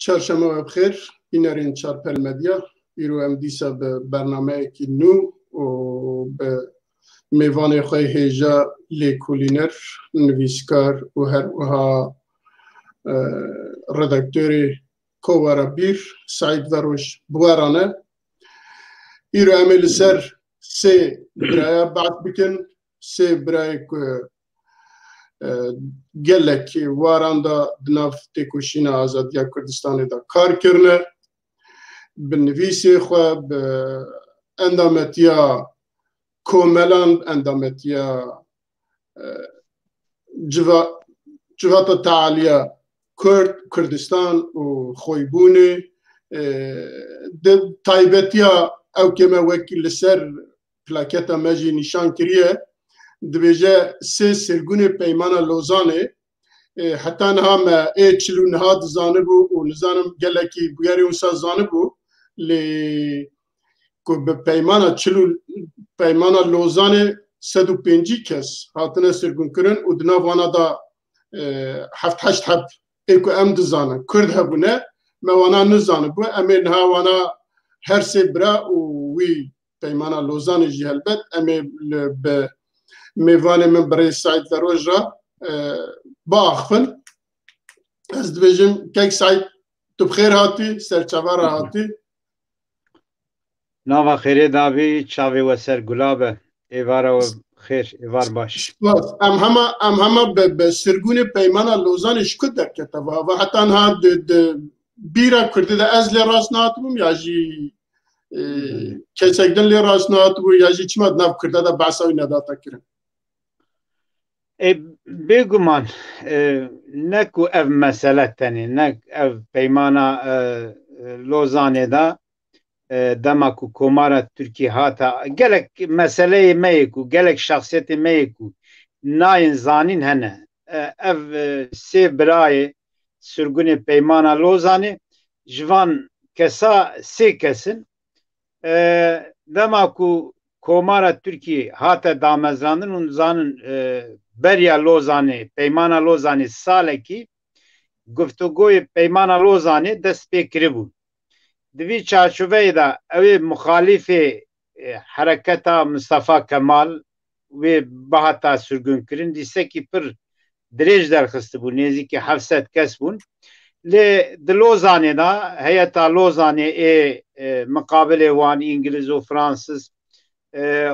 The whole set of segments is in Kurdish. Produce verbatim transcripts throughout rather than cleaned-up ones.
Çarşema we bi xêr, bînerên Çarpel Medya. Îro em dîsa bi bernameyekî nû û bi mêvanê xwe hêja lêkolîner, nivîskar û her wiha, e, redaktorê Kovara Bîr, Seîd Veroj bi we re ne. Îro em ê li ser sê biraya behs bikin. Sê birayê ku, e, gelek waran da di nav têkoşîna azadiya Kurdistanê de kar kirine. Bi nivîsê xwe, bi endametiya komelan, endametiya, e, civa-, civata tealiya Kurd, Kurdistan û xwêbûnê, e, di taybetiya ew kê me wekî li ser plaketa me jî nîşan kiriye. Dibêje sê sirgûnê Peymana Lozanê, e, heta niha me ê çil û niha dizanibû û nizanim gelekî bûyerê wisa zanibû, lê ku bi peymana çil û peymana Lozanê sed û pêncî kes hatine sirgûnkirin û di nav wana da, e, heft heşt heb ê ku em dizanin Kurd hebûne, me wana nizanibû. Em ê niha wana her sê bira û wî Peymana Lozanê jî helbet em ê li, bi mêvanê min birêz Seîd Veroj re, e, biaxivin. Ez dibêjim, kek Seîd, tu bi xêr hatî, serçava re hatî. Nava xêrê dabî, çavê we ser gula be. Êvara we xêr, êvar baş. Spas. Em hema, em hema bi, bi sirgûnê Peymana Lozanê ji ku derkete va? Va heta niha di, di bîra Kurdî de ez lê rast nehatibûm ya jî, e, kesek din lê rast nehatibû ya jî çima di nav Kurda de behsa wî nedata kirin? E, bêguman, e, ne ku ev mesele tenê, ne ev peymana, e, e, Lozanê de, e, dema ku Komara Tirkî hata, gelek meseleyê me yê ku, gelek şexsiyetê me yê ku nayên zanîn hene. E, ev, e, sê birayê sirgûnê Peymana Lozanê ji van kesa sê kes in. E, dema ku Komara Tirkî hate damezrandin, hûn zanin, e, beriya Lozanê, Peymana Lozanê salekî, guftûgoyê Peymana Lozanê dest pê kiribûn. Di vî çarçoveyê de ew ê muxalîfê, e, hereketa Mistefa Kemal wê bihata sirgûnkirin, lîstekî pir dirêj derxistibû, nêzîkî heft sed kes bûn. Lê di Lozanê de, heyeta Lozanê ê, e, miqabilê wan, Îngiliz û Fransiz, e,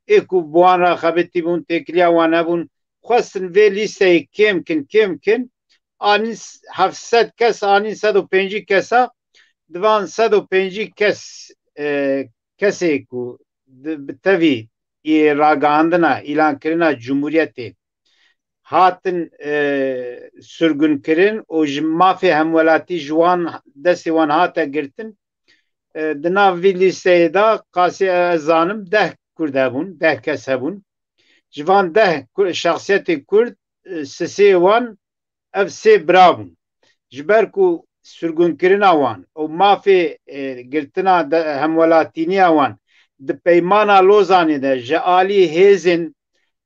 ê ku bi wan re xebitî bûn, têkiliya wan hebûn, xwestin vê lîsteyê kêm kin, kêm kin, anîn s-, heft sed kes, anîn sed û pêncî kesa, di van sed û pêncî kes, e, kesê ku di, bi tevî ê ragihandina, îlankirina Cumhuriyetê hatin, e, sirgûnkirin û ji mafê hemwelatî ji wan, destê wan hate girtin. E, di nav vî lîsteyê de qasî ez zanim deh Kurd hebûn, deh kes hebûn. Ji van deh Kur-, şexsiyetê Kurd, e, sisê wan ev sê bira bûn. Ji ber ku sirgûnkirina wan û mafê, e, girtina de, hemwelatîniya wan di Peymana Lozanê de ji alî hêzên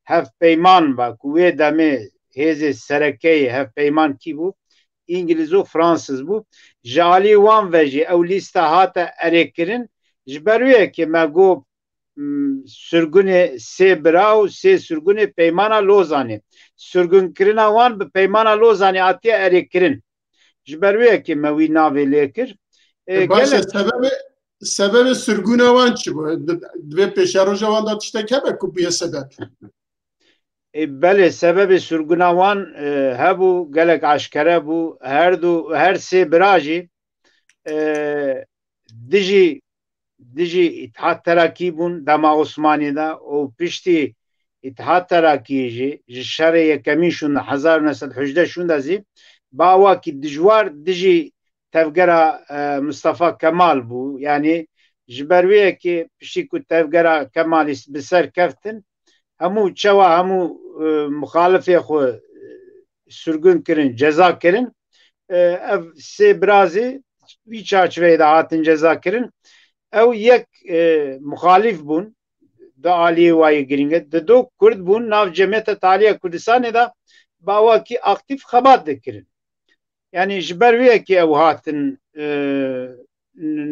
hevpeyman ve ku wê demê hêzê serekeyê hevpeyman kî bû? Îngiliz û Fransiz bû. Ji alî wan ve jî ew lîsta hate erêkirin. Ji ber wê yekê me got, m, sirgûnê sê bira û sê sirgûnê Peymana Lozanê. Sirgûnkirina wan bi Peymana Lozanê hatiye erêkirin. Ji ber wê yekê me wî navê lê kir. E, E, baş e, gelek sebebê, sebebê sirgûna wan çi bû? Di, di vê pêşeroja wan de tiştek hebe ku bûye sebeb? E, belê, sebebê sirgûna wan, e, hebû, gelek aşkere bû. Her du, her sê bira jî, e, dijî, dijî Îtîhat Terakî bûn dema Osmanî de û piştî Îtîhat Terakî jî ji şerê yekemîn şûn de, hezar û neh sed û hejdeh şûn de zî, bi awakî dijwar dijî tevgera, e, Mistefa Kemal bû. Yanî ji ber wê yekê piştî ku tevgera Kemalîst bi ser keftin, hemû çewa hemû, e, muxalifê xwe, e, sirgûn kirin, ceza kirin. E, ev sê bira zî vî çarçoveyê de hatin ceza kirin. Ew yek, e, muxalîf bûn, di aliyê wayê girîng e. Di do Kurd bûn, nav Cemiyeta Tealiya Kurdistanê de bi awakî aktîf xebat dikirin. Yanî ji ber wê yekê ew hatin, e,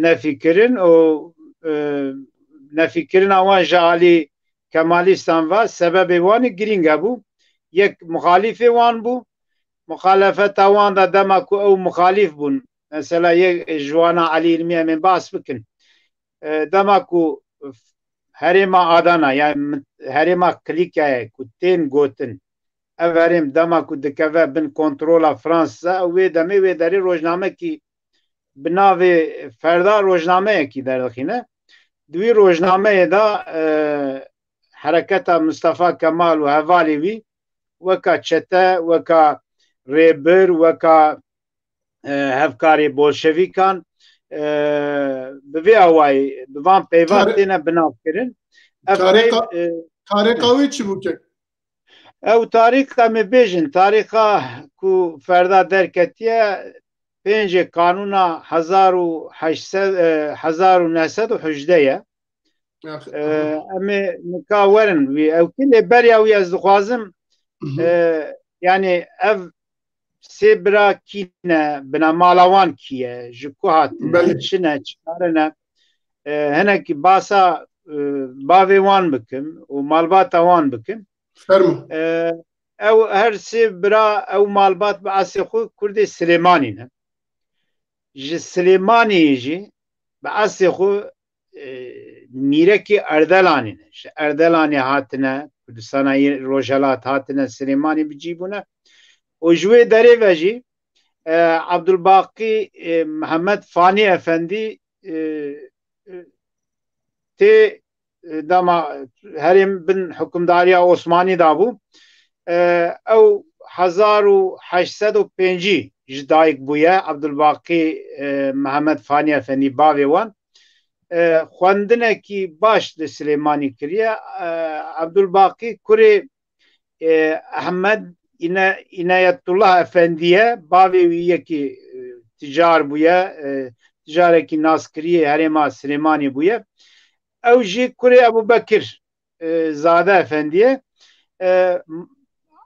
nefîkirin û, e, nefîkirina wan ji alî kemalîstan ve sebebê wan ê girîng hebû. Yek muxalîfê wan bû. Muxalefeta wan de dema ku ew muxalîf bûn, mesela yek ji wana Elî Îlmî em ê behs bikin. E, dema ku herêma Adana, yani min-, herêma Kilikayê ku tên gotin, ev herêm dema ku dikeve bin kontrola Fransa, ew wê demê wê derê rojnamekî bi navê Ferda rojnameyekî derdixîne. Di wî rojnameyê de, e, hereketa Mustafa Kemal û hevalê wî weka çete, weka rêbir, weka, e, hevkarê bolşevîkan, e, bi vê awayî, bi van peyva Tare-, têne binavkirin. Ev tarîxa, peyv, e, tarîxa wî çi bû kek? Ew tarîxa, em ê bêjin, tarîxa ku Ferda derketiye, pêncê kanûna hezar û heşt sed, e, hezar û neh sed û hejdeh ye. Ax-, E, aha. Em ê nika werin wî, ew kî lê beriya wî ez dixwazim, Mhm. e, yani ev sê bira kî ne, binamala wan kî ye, ji ku hatine, Belê. çi ne, çi kare ne. E, hinekî basa, e, bavê wan bikim û malbata wan bikim. Fermo. E, ew her sê bira, ew malbat bi eslê xwe Kurdê Silêmanî ne. Ji Silêmaniyê jî bi eslê xwe, e, mîrekî Erdelanê ne. Ji Erdelanê hatine, Kurdistana yê Rojhelat hatine, Silêmanî bi cî bûne. Û ji wê derê ve jî, e, Abdulbaqî, e, Mihemed Fanî Efendî, e, e, tê, e, dema herêm bin hukimdariya Osmanî de bû. E, ew hezar û heşt sed û pêncî ji dayik bûye. Abdulbaqî, e, Mihemed Fanî Efendî, bavê wan, e, xwendinekî baş li Silêmanî kiriye. E, Abdulbaqî kurê, e, Ehmed Îne-, Înayetullah Efendî ye. Bavê wî yekî, e, ticar bûye, e, ticarekî naskiriyê herêma Silêmanî bûye. Ew jî kurê Ebû Bekir, e, Zade Efendî ye. E,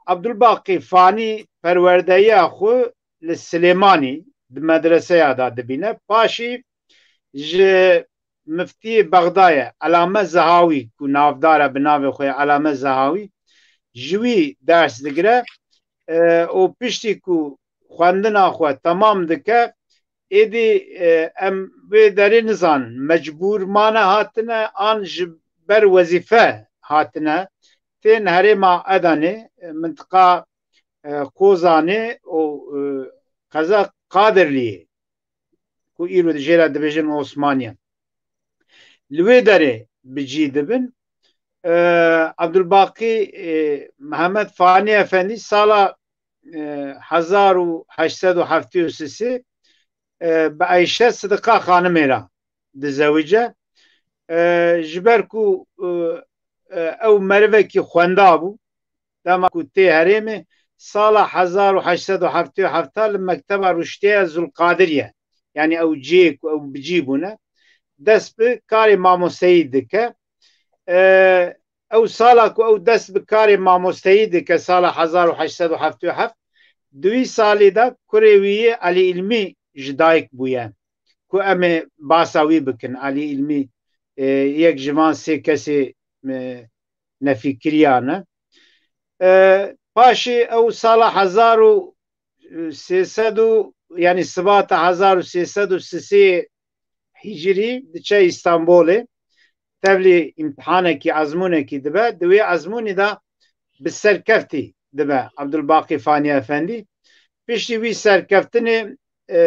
Abdulbaqî Fanî perwerdeya xwe li Silêmanî di medreseya de dibîne. Paşî ji miftiyê Bexdayê Elame Zehawî, ku navdar e bi navê xwe Elame Zehawî, ji wî ders digire, e, û piştî ku xwendina xwe temam dike, êdî, e, em wê derê nizanin, mecbûr mane hatine an ji ber wezîfe hatine, tên herêma Edanê, e, mintiqa, e, Kozanê û, e, qeza Qadirliyê, ku îro jê re dibêjin Osmaniye. Li wê derê bi cî dibin. E, Abdulbaqî, e, Mihemed Fanî Efendî sala, e, hezar û heşt sed û heftê û sê, e, bi Eyşe Sidiqa xanimê re dizewice. E, ji ber ku, e, e, ew merivekî xwenda bû, dema ku tê herêmê, sala hezar û heşt sed û heftê û heft li Mekteba Ruştiye Zulqadiriyê, yani ew cihê ku ew bi cî bûne, dest bi karê mamosteyî dike. E, ew sala ku ew dest bi karê mamosteyî dike, sala hezar û heşt sed û heftê û heft, di wî salî de kurê wî yê Elî Îlmî ji dayik bûye, ku em ê basa wî bikin. Elî Îlmî, e, yek ji van sê kesê, e, nefîkiriyan e. E, paşê ew sala hezar û sê sed û, yani sibata hezar û sê sed û sisê Hicrî diçe Îstanbolê, tevlî îmtihanekî, ezmûnekî dibe. Di wê ezmûnî de bi serkeftî dibe Abdulbaqî Fanî Efendî. Piştî wî serkeftinê, e,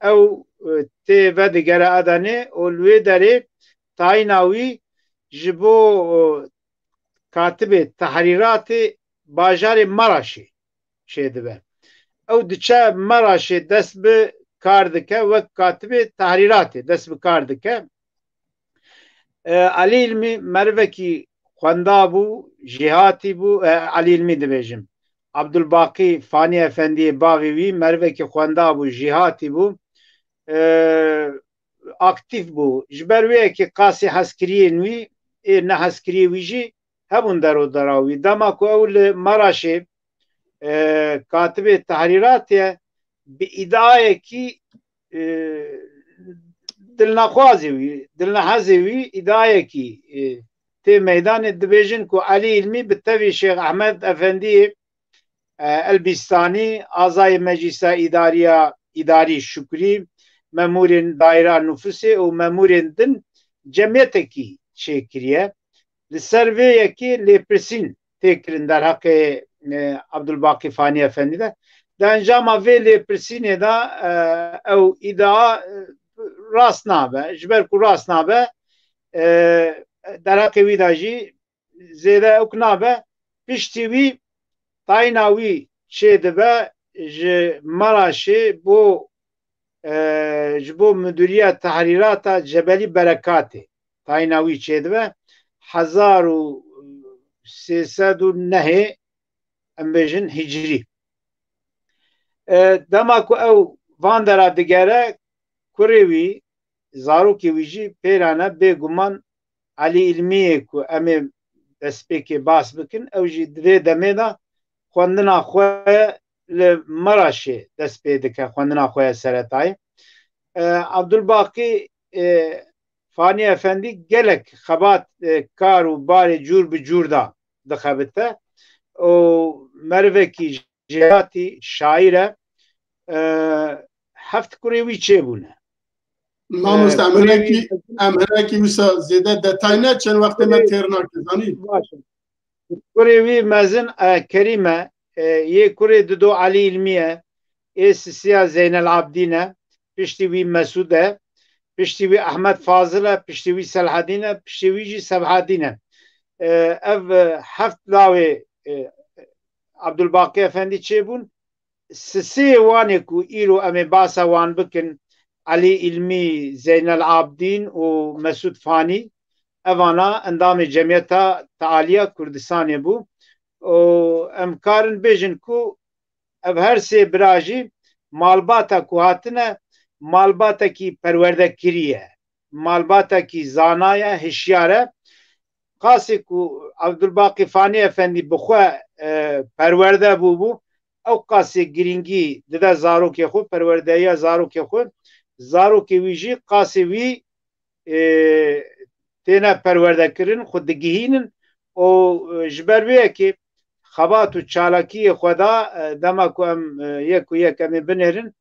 ew, e, tê vedigere Edanê û li wê derê tayîna wî ji bo, e, katibê tehrîratê bajarê Maraşê çêdibe. Ew diçe Maraşê, dest bi kar dike, wek katibê tehrîratê dest bi kar dike. E, Elî Îlmî merivekî xwenda bû, jêhatî bû, e, Elî Îlmî dibêjim. Abdulbaqî Fanî Efendiyê bavê wî merivekî xwenda bû, jêhatî bû. E, aktîf bû. Ji ber wê yekê qasî hezkiriyên wî, ê nehezkiriyê wî jî hebûn derûdera wî. Dema ku ew li Maraşê, e, katibê tehrîratê ye, bi îdiayekî e, dilnexwazê wî, dilnehezê wî îdiayekî e, tê meydanê, dibêjin ku Elî Îlmî bi tevî Şêx Ehmed Efendiyê e, Elbîstanî, azayê Meclîsa Îdariya Îdarî Şukrî, memûrên Daîra Nufusê û memûrên din cemiyetekî çêkiriye. Li ser vê yekê lêpirsîn tê kirin derheqê e, Abdulbaqî Fanî Efendî de. Di encama vê lêpirsînê de e, ew îdia e, rast nabe. Ji ber ku rast nabe, e, derheqê wî de jî zêde ewk nabe. Piştî wî tayîna wî çêdibe ji Meraşê bo e, ji bo Midûriya Tehrîrata Cebelî Berekatê. Tayîna wî çêdibe hezar û sê sed û nehê, em bêjin hicrî. E, dema ku ew van dera digere, kurê wî, zarokê wî jî pêra ne, bêguman Elî Îlmiyê ku em ê destpêkê bas bikin, ew jî di vê demê de xwendina xwe li Meraşê dest pê dike, xwendina xwe ya seretayê. E, Abdulbaqî e, Fanî Efendî gelek xebat, e, kar û barê cûr bi cûr de dixebite û merivekî jêhatî, şaîr e. E, heft kurê wî çêbûne. Mamoste, E, em kurê wî hinekî, em hinekî wisa zêde detay ne, çend wextê me Kurê têr nake, zanî? Baş e. Kurê wî mezin e, Kerîm e, e, yê kurê dido Elî Îlmî ye, ê sisiya Zeynel Abdîn e, piştî wî Mesûd e, piştî wî Ehmed Fazil e, piştî wî Selhedîn e, piştî wî jî Sebhedîn e. E, ev e, heft lawê e, Abdulbaqî Efendî çêbûn. Sisê wanê ku îro em ê basa wan bikin, Elî Îlmî, Zeynel Abdîn û Mesûd Fanî, evana endamê Cemiyeta Tealiya Kurdistanê bû û em karin bêjin ku ev her sê bira jî malbata ku hatine, malbatekî perwerdekirî ye, malbatekî zana ye, hişyar e. Qasê ku Abdulbaqî Fanî Efendî bi xwe e, perwerde bûbû, ew qasê girîngî dide zarokê xwe, perwerdeyiya zarokê xwe. Zarokê wî jî qasê wî e, têne perwerdekirin, xwe digihînin û e, ji ber vê yekê xebat û çalakiyê xwe da, e, dema ku em e, yek û yek em ê binêrin,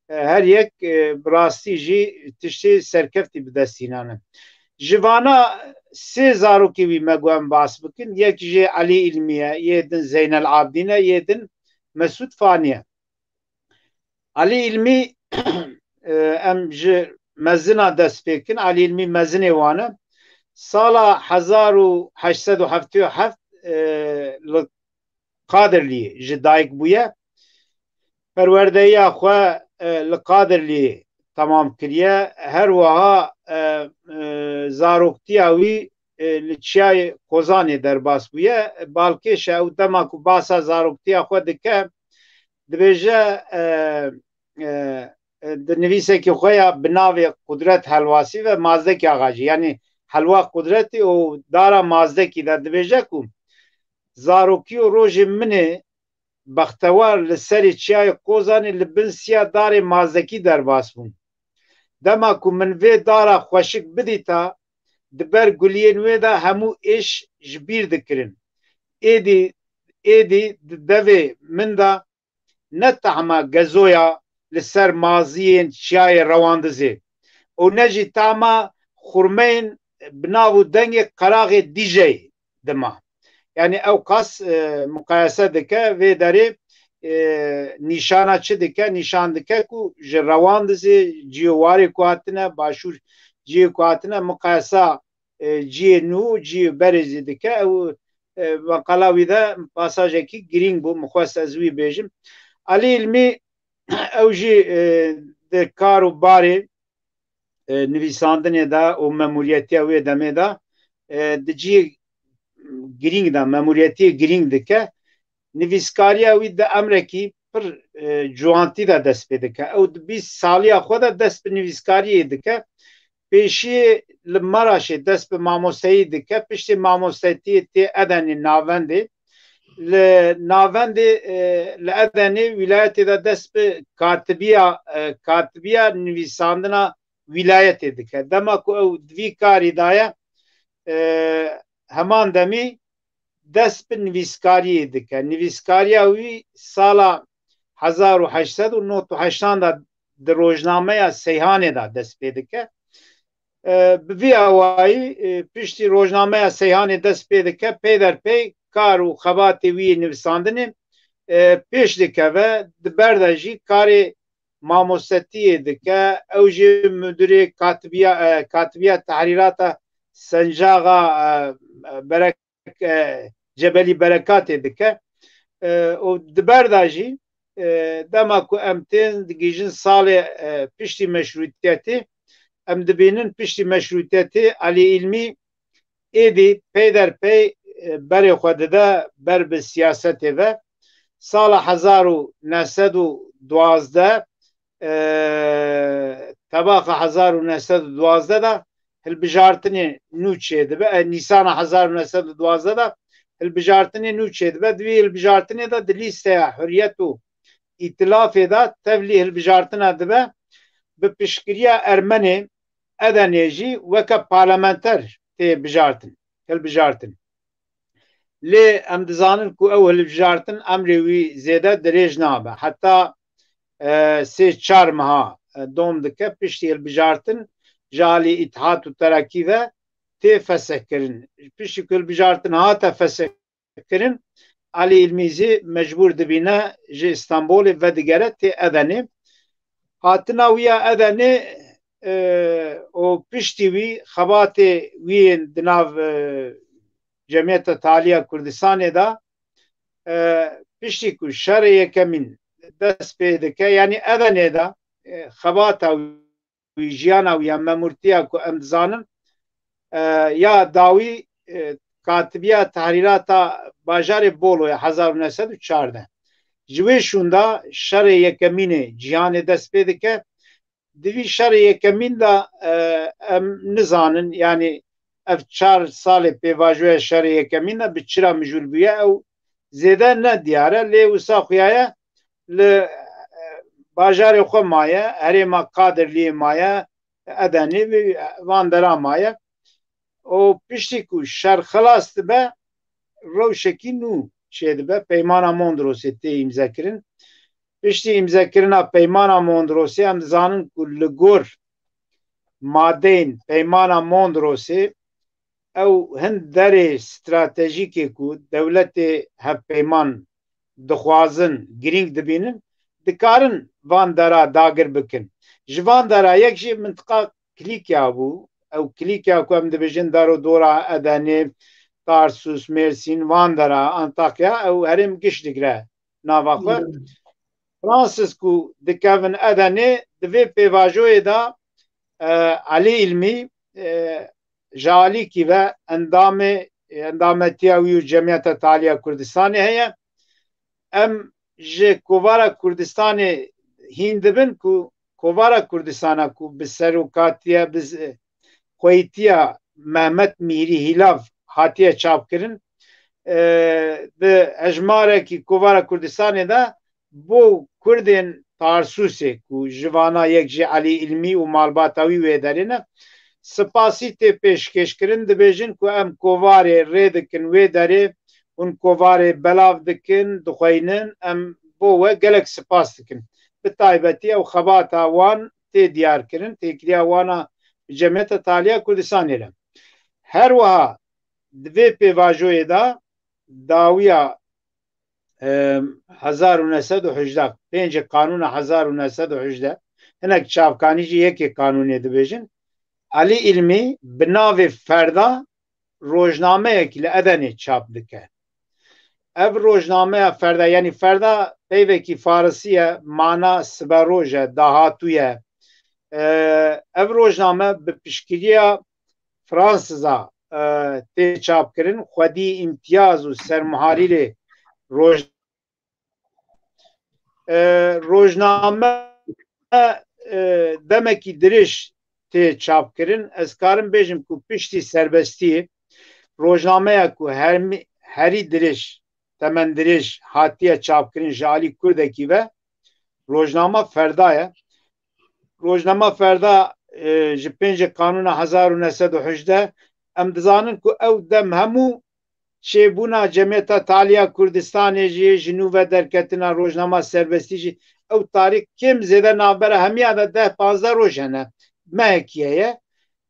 e, her yek e, bi rastî jî tiştê serkeftî bi dest hînane. Ji vana sê zarokê wî me got em bas bikin. Yek jê Elî Îlmî ye, yê din Zeynel Abdîn e, yê din Mesûd Fanî ye. Elî Îlmî, e, em ji mezina dest pê kin. Elî Îlmî mezinê wan e. Sala hezar û heşt sed û heftê û heft, e, li Qadirliyê ji dayik bûye. Perwerdeyiya xwe, e, li Qadirliyê temam kiriye. Her wiha, e, e, zaroktiya wî, e, li Çiyayê Kozanê derbas bûye. Balkêş e ew dema ku basa zaroktiya xwe dike, dibêje, e, e, e, di nivîsekî xwe ya bi navê Qudret Helwasî ve Mazdekî Axacî, yanî Helwa Qudretî û Dara Mazdekî de dibêje ku zarokî û rojê min ê bextewar li serê Çiyayê Kozanê li bin siya darê Mazdekî derbas bûm. Dema ku min vê dara xweşik bidîta, di ber guliyên wê de hemû êş ji bîr dikirin. Êdî, êdî di devê min de ne tehma gezoya li ser maziyên çiyayê Rewandizê û ne jî tehma xurmeyên bi nav û dengê qeraxê Dîceyê dima. Yanî ew qas, e, muqayese dike, vê derê, e, nîşana çi dike? Nîşan dike ku ji Rewandizê ciyê warê ku hatine, başûr ciyê ku hatine, muqayesa e, ciyê nû, ciyê berê zî dike. Ew, e, meqala wî de pasajekî girîng bû, min xwest ez wî bêjim. Elî Îlmî, ew jî, e, di kar û barê, e, nivîsandinê de û memûriyetiya wê demê de, e, di ciyê girîng de, memûriyetiyê girîng dike. Nivîskariya wî di emrekî pir, e, ciwantî de dest pê dike. Ew di bîst saliya xwe de dest bi nivîskariyê dike. Pêşiyê li Meraşê dest bi mamosteyî dike. Piştî mamostetiyê tê Edenê navendê. li navendê, e, li Edenê wîlayetê de dest bi katibiya, e, katibiya nivîsandina wîlayetê dike. Dema ku ew di vî karî de ye, e, heman demî dest bi nivîskariyê dike. Nivîskariya wî sala hezar û heşt sed û nod û heştan de di rojnameya Seyhanê de dest pê dike. E, bi vî awayî, e, piştî rojnameya Seyhanê dest pê dike, peyderpey kar û xebatê wî yê nivîsandinê, e, pêş dikeve, di ber de jî karê mamostetiyê dike, ew jî müdürê katibiya, e, katibiya tehrîrata Sencaxa, e, e, Berek-, e, Cebelî Berekatê dike. E, û di ber de jî, e, dema ku em tên digihîjin salê, e, piştî meşrûtiyetê, em dibînin piştî meşrûtiyetê Elî Îlmî êdî peyderpey, e, berê xwe dide ber bi siyasetê ve. Sala hezar û neh sed û duwazdeh, e, tebaxa hezar û neh sed û duwazdeh de hilbijartinê nû çêdibe. E, Nîsana hezar û neh sed û duwazdeh de hilbijartinê nû çêdibe. Di vî hilbijartinê de di lîsteya Hurriyet û Îtilafê de tevlî hilbijartina dibe, bi piştgiriya Ermenê Edenê jî weke parlamenter tê bijartin, hilbijartin. Lê em dizanin ku ew hilbijartin emrê wî zêde dirêj nabe. Heta, e, sê çar meha, e, dom dike, piştî hilbijartin ji alî Îtihad û Terakî ve tê fesihkirin. Piştî ku hilbijartin hate fesihkirin, Elî Îlmî zî mecbûr dibîne ji Îstanbulê vedigere tê Edenê. Hatina wî ya Edenê, e, û piştî wî xebatê wî yên di nav, e, Cemiyeta Taliya Kurdistanê de, e, piştî ku şerê yekemîn dest pê dike, yanî Edenê de, e, xebata wî, jiyana wî ya memûrtiya ku em dizanin, e, ya dawî, e, katibiya tehrîrata bajarê Boloya hezar û neh sed û çardeh. Ji wê şûnda şerê yekemînê cîhanê dest pê dike. Di vî şerê yekemîn de, e, em nizanin, yanî ev çar salê pêvajoya şerê yekemîn de bi çira mijûl bûye, ew zêde ne diyar e, lê wisa xuyaye li, e, bajarê xwe maye, herêma Qadirliyê maye, Edenê ve van dera maye. Û piştî ku şer xilas dibe, rewşekî nû çêdibe, Peymana Mondrosê tê îmzekirin. Piştî îmzekirina Peymana Mondrosê, em dizanin ku li gor madeyên Peymana Mondrosê, ew hin derê stratejîkê ku dewletê hevpeyman dixwazin, girîng dibînin, dikarin van dera dagir bikin. Ji van dera yek jî mintiqa Kilîkya bû. Ew Kilîkya ku em dibêjin dero dora Edenê, Tarsus, Mêrsîn, van dera, Antakya, ew herêm giş digire nava xwe. Francis ku dikevin Edenê, di vê pêvajoyê de, e, Elî Îlmî, e, ji alîkî ve endamê, endametiya wî û Cemiyeta Taliya Kurdistanê heye. Em ji Kovara Kurdistanê hîn dibin ku Kovara Kurdistana ku bi serokatiya, bi z-, xweytiya Mehmet Mîhrî Hîlav hatiye çapkirin, e, di hejmarekî Kovara Kurdistanê de bo Kurdên Tarsûsê ku ji vana yek jî Elî Îlmî û malbata wî wê derê ne, spasî tê pêşkêşkirin, dibêjin ku em kovarê rê dikin wê derê, hûn kovarê belav dikin, dixweynin, em bo we gelek spas dikin. Bi taybetî ew xebata wan tê diyarkirin, têkiliya wana bi Cemiyeta Taliya Kurdistanê re. Her wiha di vê pêvajoyê de dawiya, e, hezar û neh sed û hejdeh, pêncê Qanûna hezar û neh sed û hejdeh, hinek çavkanî jî yekê qanûnê dibêjin, Elî Îlmî bi navê Ferda rojnameyekî li Edenê çap dike. Ev rojnameya Ferda, yanî Ferda peyvekî farisî ye, mana siberoj e, dahatû ye. E, ev rojname bi piştgiriya Fransiza, e, tê çapkirin, xwedî îmtiyaz û sermuharîrê roj-, e, rojname, e, demekî dirêj tê çapkirin. Ez karim bêjim ku piştî serbestiyê rojnameya ku hermî-, herî dirêj temendirêj hatiye çapkirin ji alî Kurdekî ve. Rojnama Ferda ye. Rojnama Ferda, e, ji pêncê Kanûna hezar û neh sed û hejdeh, em dizanin ku ew dem hemû çêbûna Cemiyeta Taliya Kurdistanê jî, ji nû ve derketina rojnama serbestî jî, ew tarîx kêm zêde navbera hemiya de deh panzdeh roj hene. Mehekî heye.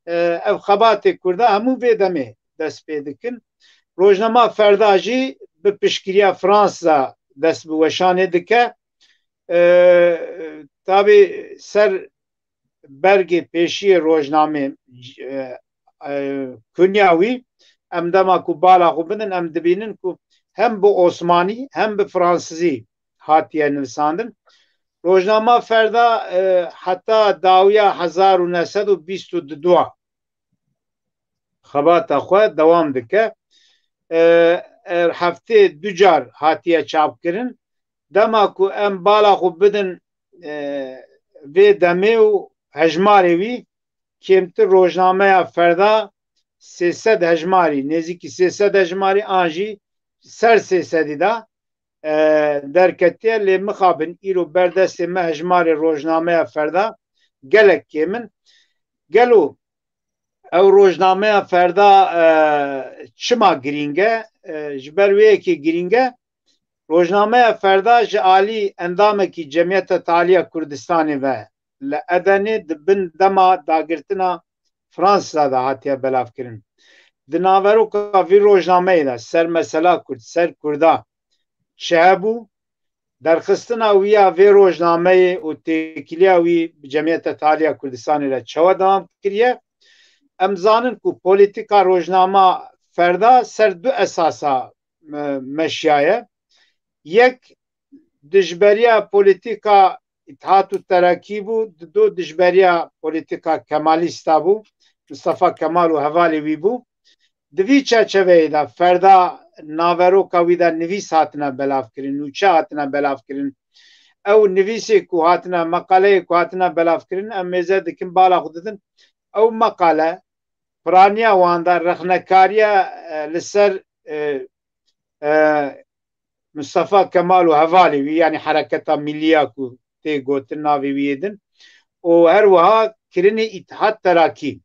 E, ev xebatê Kurda hemû vê demê dest pê dikin. Rojnama Ferda jî bi piştgiriya Fransa dest bi weşanê dike. E, tabî ser bergê pêşiyê rojnamê, e, e, kunya wî, em dema ku bala xwe bidin, em dibînin ku hem bi osmanî hem bi fransizî hatiye nivîsandin. Rojnama Ferda, e, heta dawiya hezar û neh sed û bîst û du xebata xwe dewam dike. E, e, heftê du car hatiye çapkirin. Dema ku em bala xwe bidin, e, vê demê û hejmarê wî, kêmtir rojnameya Ferda sê sed hejmarî, nêzîkî sê sed hejmarî an jî ser sê sedî de, e, derketiye, lê mixabin îro ber destê me hejmarê rojnameya Ferda gelek kêm in. Gelo ew rojnameya Ferda, e, çima girîng e? E, ji ber wê yekê girîng e. Rojnameya Ferda ji alî endamekî Cemiyeta Taliya Kurdistanê ve li Edenê di bin dema dagirtina Fransa de hatiye belavkirin. Di naveroka vî rojnameyê de ser mesela Kurd, ser Kurda çi hebû, derxistina wî ya vê rojnameyê û têkiliya wî bi Cemiyeta Taliya Kurdistanê re çawa dewam kiriye? Em zanin ku polîtîka rojnama Ferda ser du esasa, e, meşiyaye. Yek dijberiya polîtîka Îtihat û Terakî bû, dido dijberiya polîtîka Kemalîsta bû, Mistefa Kemal û hevalê wî bû. Di vî çerçeveyê de Ferda naveroka wî de nivîs hatine belavkirin, nûçe hatine belavkirin. Ew nivîsê ku hatine, meqaleyê ku hatine belavkirin, em mêze dikin, bala xwe didin. Ew meqale, piraniya wan de rexnekariya, e, li ser, e, e, Mistefa Kemal û hevalê wî, yanî Hereketa Millî ya ku tê gotin navê wî yê din, û her wiha kirinê Îtihat Terakî.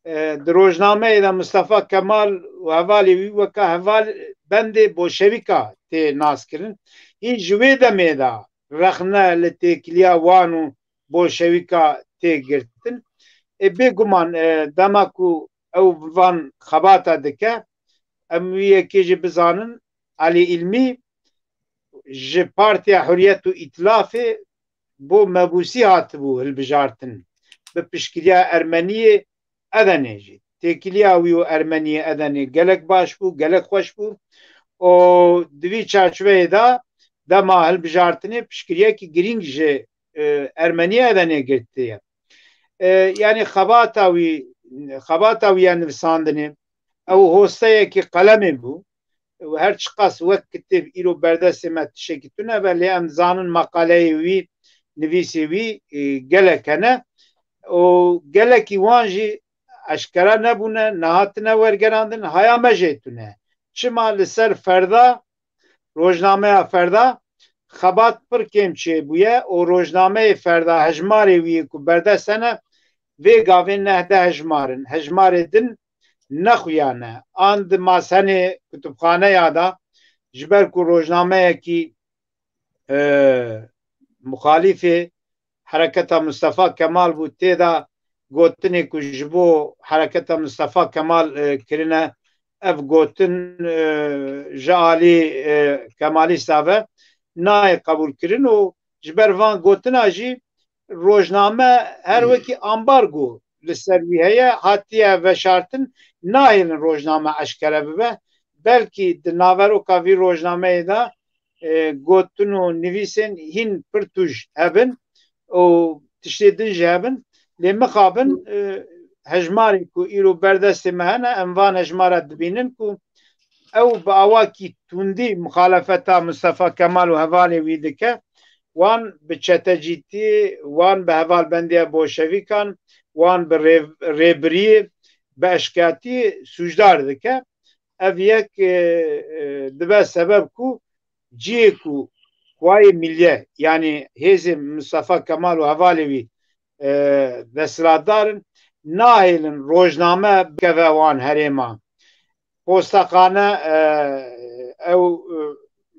E, di rojnameyê de Mistefa Kemal û hevalê wî weke heval bendê bolşevîka tê naskirin. Hîn ji wê demê de rexne li têkiliya wan û bolşevîka tê girtin. E, bêguman, e, dema ku ew van xebata dike, em wî yekê jî bizanin, Elî Îlmî ji Partiya Hurriyet û Îtilafê bo mebûsî hatibû hilbijartin. Bi piştgiriya Ermeniyê Edenê jî. Têkiliya wî û Ermeniyê Edenê gelek baş bû, gelek xweş bû. Û di vî çarçoveyê de dema hilbijartinê piştgiriyekî girîng ji, e, Ermeniyê Edenê girtiye. E, yanî xebata wî, xebata wî ya nivîsandinê, ew hosteyekî qelemê bû. Û her çiqas wek kitêb îro berdestê me tiştekî tune be, lê em dizanin meqaleyê wî, nivîsê wî, e, gelek hene. Û gelekî wan jî eşkera nebûne, nehatine wergerandin, haya me jê tune. Çima li ser Ferda, rojnameya Ferda, xebat pir kêm çêbûye û rojnameyê Ferda hejmarê wî yê ku berdest hene, vê gavê neh deh hejmar in. Hejmarê din nexuya ne. An di masenê kutubxaneya de, ji ber ku rojnameyekî, e, muxalîfê Hereketa Mistefa Kemal bû, tê de gotinê ku ji bo Hereketa Mistefa Kemal, e, kirine, ev gotin, e, ji alî, e, Kemalîsta ve nayê qebûlkirin û ji ber van gotina jî rojname her wekî ambargo li ser wî heye, hatiye veşartin, nahêlin rojname eşkere bibe. Belkî di naveroka vî rojnameyê de, e, gotin û nivîsên hîn pir tûj hebin û tiştê din jî hebin. Lê mixabin, e, hejmarê ku îro ber destê me hene, em van hejmara dibînin ku ew bi awakî tundî muxalefeta Mistefa Kemal û hevalê wî dike. Wan bi çetecîtî, wan bi hevalbendiya bolşevîkan, wan bi rê-, rêbiriyê, bi eşkatiyê sûcdar dike. Ev yek, e, e, dibe sebeb ku cihê ku Kuwayê Milliye, yanî hêzên Mustafa Kemal û hevalê wî, e, desthilatdar in, nahêlin rojname bikeve wan herêma. Postexane, e, ew, e,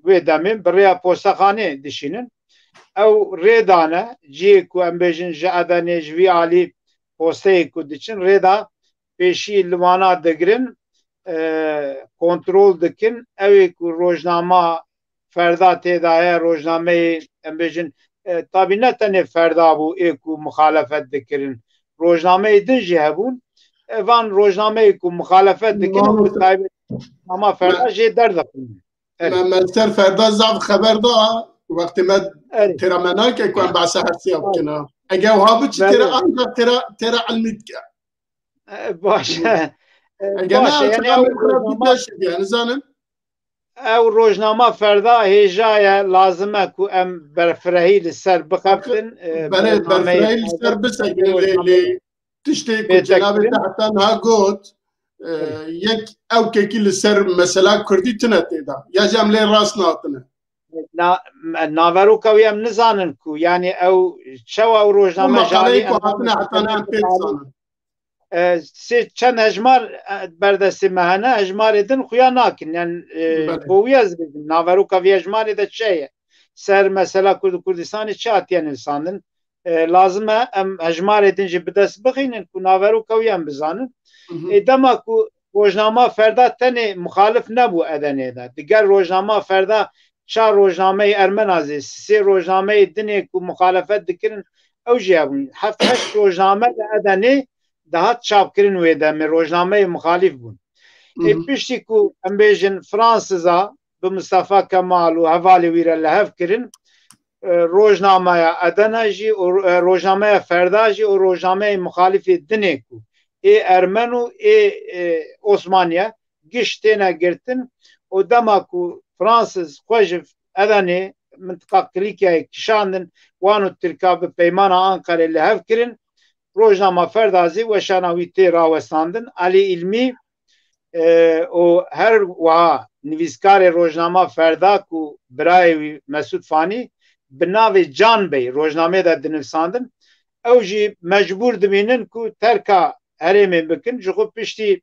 wê demê bi rêya postexanê dişînin. Ew rê dane, cihê ku em bêjin ji Edenê, ji vî alî posteyê ku diçin, rê da pêşî li wana digirin, e, kontrol dikin. Ew ê ku rojnama Ferda tê de ye, rojnameyê, em bêjin, e, tabî ne tenê Ferda bû ê ku muxalefet dikirin. Rojnameyê din jî hebûn. E, van rojnameyê ku muxalefet dikin û bi taybet rojnama Ferda jê derdixin. Evet. Me, me ser Ferda zaf xeber da, wextê me Evet. têra me nake ku em behsa her sê bikin ha. Eger wiha biçî têra Evet. ancak têra, têra ilmî dike. E, baş e. E, Eger baş e, ne, yani ew rojnama, yani zanim. Ew rojnama Ferda hêja ye, lazim e ku em berfirehî li ser bixebtin. E, Belê, berfirehî li ser bisekinin lê, lê tiştê ku cenabê te heta niha got, e, yek ewkekî li ser mesela Kurdî tune tê de. Ya jî em lê rast nehatine. Na, naveroka wî em nizanin ku, yani ew çawa ew rojname ji alî ku hatine heta niha em pê dizanin. E, sê çend hejmar, e, berdestê me hene, hejmarê din xuya nakin. Yani, e, Belê. bo wî ez bêjim, naveroka vî hejmarê de çi ye? Ser mesela Kurd û Kurdistanê çi hatiye nivîsandin? E, lazim e em hejmarê din jî bi dest bixînin ku naveroka wî em bizanin. Hı hı. E, dema ku rojnama Ferda tenê muxalif nebû Edenê de. Diger rojnama Ferda çar rojnameyê Ermena zê, sê rojnameyê dinê ku muxalefet dikirin, ew jî hebûn. Heft heşt rojname li Edenê dihat çapkirin wê demê, rojnameyê muxalîf bûn. Ê Hı hı. piştî ku em bêjin Fransiza bi Mustafa Kemal û hevalê wî re li hev kirin, e, rojnameya Edena jî û, e, rojnameya Ferda jî û rojnameyê muxalîfê dinê ku ê Ermen û ê, e, Osmaniye giş têne girtin û dema ku Fransiz xwe ji Edenê, mintiqa Kilîkyayê kişandin, wan û Tirka bi peymana Anqerê li hev kirin, rojnama Ferda zî weşana wî tê rawestandin. Elî Îlmî, e, û her wiha nivîskarê rojnama Ferda ku birayê wî Mesûd Fanî bi navê Can Bey rojnamê de dinivîsandin, ew jî mecbûr dibînin ku terka herêmê bikin. Ji xwe piştî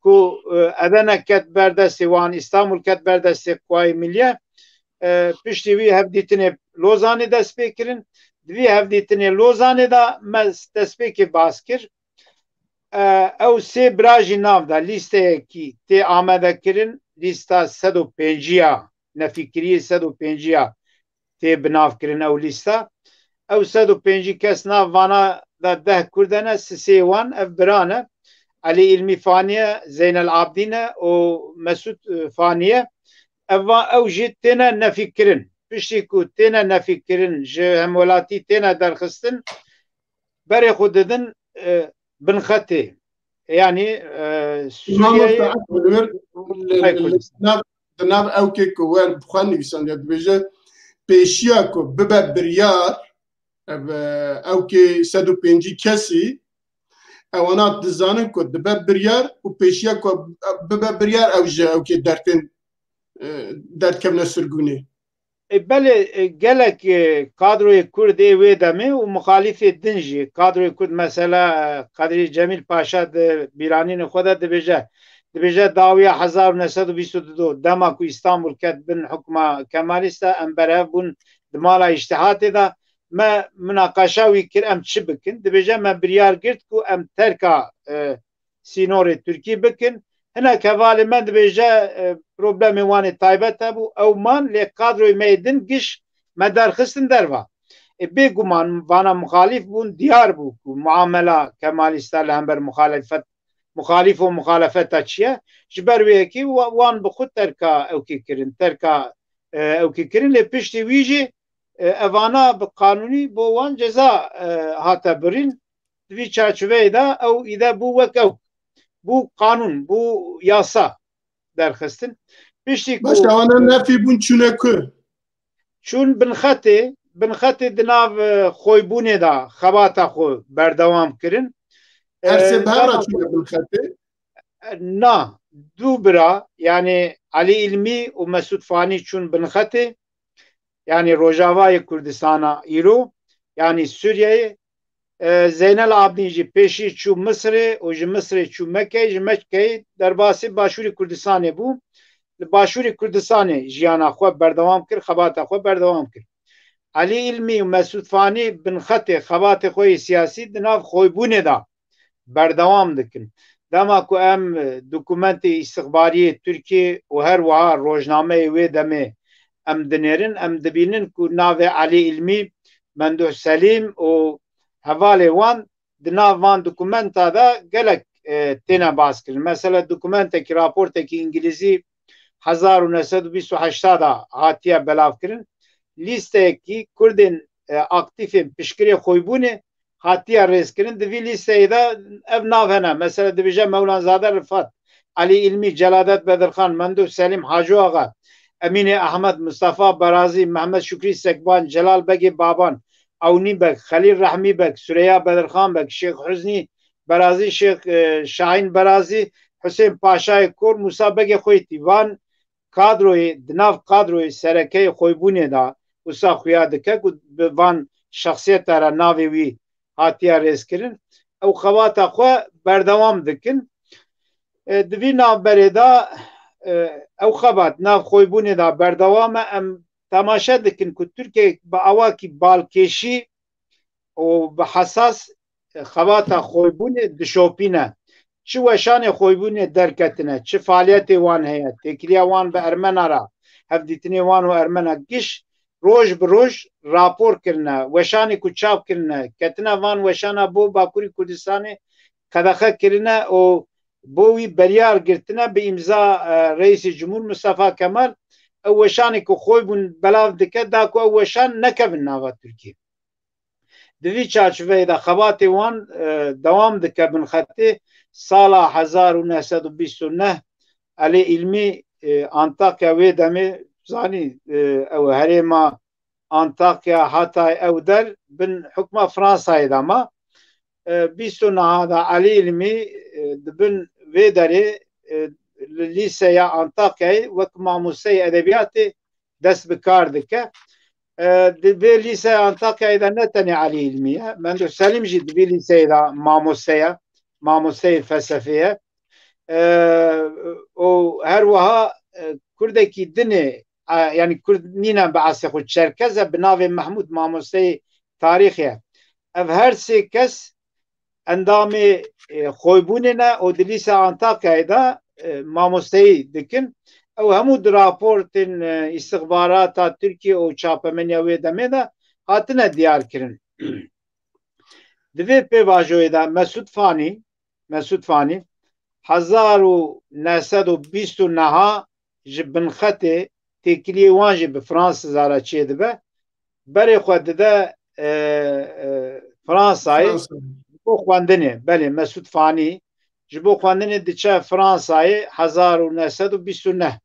ku, e, Edene ket ber destê wan, Îstanbul ket ber destê Kuwayê Milliye, e, piştî wî hevdîtinê Lozanê dest pê kirin. Di vî hevdîtinê Lozanê de me destpêkê bas kir. E, ew sê bira jî nav da lîsteyekî tê amade kirin, lîsta sed û pêncî ya, nefîkiriyê sed û pêncî ya tê binavkirin ew lîsta. Ew sed û pêncî kes nav vana de deh Kurd e ne, sisê wan ev biran e. Elî Îlmî Faniye, Zeynel Abdîn e û Mesûd, e, Faniye. Ev va-, ew jî têne nefîkirin. Piştî ku têne nefîkirin, ji hemwelatî têne derxistin, berê xwe didin, e, binxetê. Yanî, e, Sûriyeyê. Di nav, di nav ewkê ku wer bi xwe nivîsandiye, dibêje pêşiya ku bibe biryar, ev, e, ewkê sed û pêncî kesî, ewana dizanin ku dibe biryar û pêşiya ku bibe biryar ew ji ewkê dertên, e, derdkevne sirgûnê. E, belê, e, gelek, e, kadroyê Kurd ê wê demê û muxalîfê din jî, kadroyê Kurd mesela, e, Kadrî Cemîl Paşa di bîranînê xwe de dibêje, dibêje dawiya hezar û neh sed û bîst û du dema ku Îstanbul ket bin hukma Kemalîsta, em berhev bûn di mala îştihatê de, me minaqeşa wî kir, em çi bikin? Dibêje me biryar girt ku em terka, e, sînorê Tirkî bikin. Hinek hevalê me dibêje, e, problemê wan ê taybet hebû, ew man, lê kadroyê me yê din giş me derxistin derva. E, bêguman vana muxalîf bûn, diyar bû ku muamela Kemalîsta li hember muxalefet, muxalîf û muxalefeta çi ye. Ji ber wê yekê wa-, wan bi xwe terka ewkê kirin, terka, e, ewkê kirin, lê piştî wî jî, e, evana bi qanûnî bo wan ceza, e, hate birîn. Di vî çarçoveyê de ew îde bû wek ew. Bû qanûn, bû yasa derxistin. Piştî ku Baş, ewana nefî bûn çûne ku? Çûn binxetê, binxetê di nav, e, xoybûnê de xebata xwe berdewam kirin. Her sê E, bi hev re dema çûne binxetê? Na, du bira, yanî Elî Îlmî û Mesûd Fanî çûn binxetê, yanî Rojavayê Kurdistana îro, yanî Sûriyeyê. E, Zeynel Abdîn jî pêşî çû Misirê û ji Misirê çû Mekkeyê, ji Mekkeyê derbasî Başûrê Kurdistanê bû. Li Başûrê Kurdistanê jiyana xwe berdewam kir, xebata xwe berdewam kir. Elî Îlmî û Mesûd Fanî binxetê xebatê xwe yê siyasî di nav xwebûnê de berdewam dikin. Dema ku em, e, dokumentê îstixbariyê Tirkiyê û her wiha rojnameyê wê demê em dinêrin, em dibînin ku navê Elî Îlmî, Menduh Selîm û hevalê wan di nav van dokumenta de gelek, e, têne baskirin. Mesela dokumentekî, raportekî îngilîzî hezar û neh sed û bîst û heşt de hatiye belavkirin. Lîsteyekî Kurdên, e, aktîfên piştgirê xwebûnê hatiye rêzkirin. Di vî lîsteyê de ev nav hene. Mesela dibêje Mewlanzade Rifat, Elî Îlmî, Celadet Bedirxan, Menduh Selîm, Haco Axa, Emînê Ehmed, Mistefa Berazî, Mehmet Şukrî Sekban, Celal Begê Baban, Ewnî Beg, Xelîl Rehmî Beg, Sureya Bedirxan Beg, Şêx Huznî Berazî, Şêx, e, Şahîn Berazî, Husên Paşayê Kor, Musa Begê Xwêtî. Van kadroyê, di nav kadroyê serekeyê xwebûnê de wisa xuya dike ku bi van şexsiyeta re navê wî hatiye rêzkirin. Ew xebata xwe berdewam dikin. E, di vî navberê de, e, ew xebat nav xwebûnê de berdewam e. Em temaşe dikin ku Tirkiye bi awakî balkêşî û bi hesas xebata xwebûnê dişopîne. Çi weşanê xwebûnê derketine, çi faaliyetê wan heye, têkiliya wan bi Ermena re, hevdîtinê wan û Ermena giş roj bi roj rapor kirine. Weşanê ku çap kirine, ketine van weşana bo Bakurî Kurdistanê qedexe kirine û bo wî beryar girtine bi îmza, e, Reîsê Cumhur Mustafa Kemal. Ew weşanê ku xwebûn belav dike, da ku ew weşan nekevin nava Tirkiyê. Di vî çarçoveyê de xebatê wan, e, dewam dike. Binxetê sala hezar û neh sed û bîst û neh Elî Îlmî, e, Antakya wê demê, zanî, e, ew herêma Antakya, Hatay, ew der bin hukma Fransayê de ma. E, bîst û neh de Elî Îlmî, e, di bin vê derê, e, li lîseya Antakyayê wek mamosteyê edebiyatê dest bi kar dike. E, di vê lîseya Antakyayê de ne tenê Elî Îlmî ye. Menduh Selîm jî di vê lîseyê de mamoste ye. Mamosteyê felsefê ye. E, û her wiha, e, Kurdekî dinê, e, yanî Kurd nîne bi eslê xwe, Çerkez e, bi navê Mehmûd, mamosteyê tarîxê ye. Ev her sê kes endamê, e, xwebûnê ne û di lîsa Antakyayê de, e, mamosteyî dikin. Ew hemû di raportên, e, îstixbarata Tirkiye û çapemeniya wê demê de hatine diyar kirin. Di vê pêvajoyê de Mesûd Fanî, Mesûd Fanî, hezar û neh sed û bîst û neh ji binxetê têkiliyê wan jî bi Fransiza re çêdibe. Berê xwe dide, e, e, Fransayê. Fransa. Ji bo xwendinê, belê, Mesûd Fanî ji bo xwendinê diçe Fransayê hezar û neh sed û bîst û neh.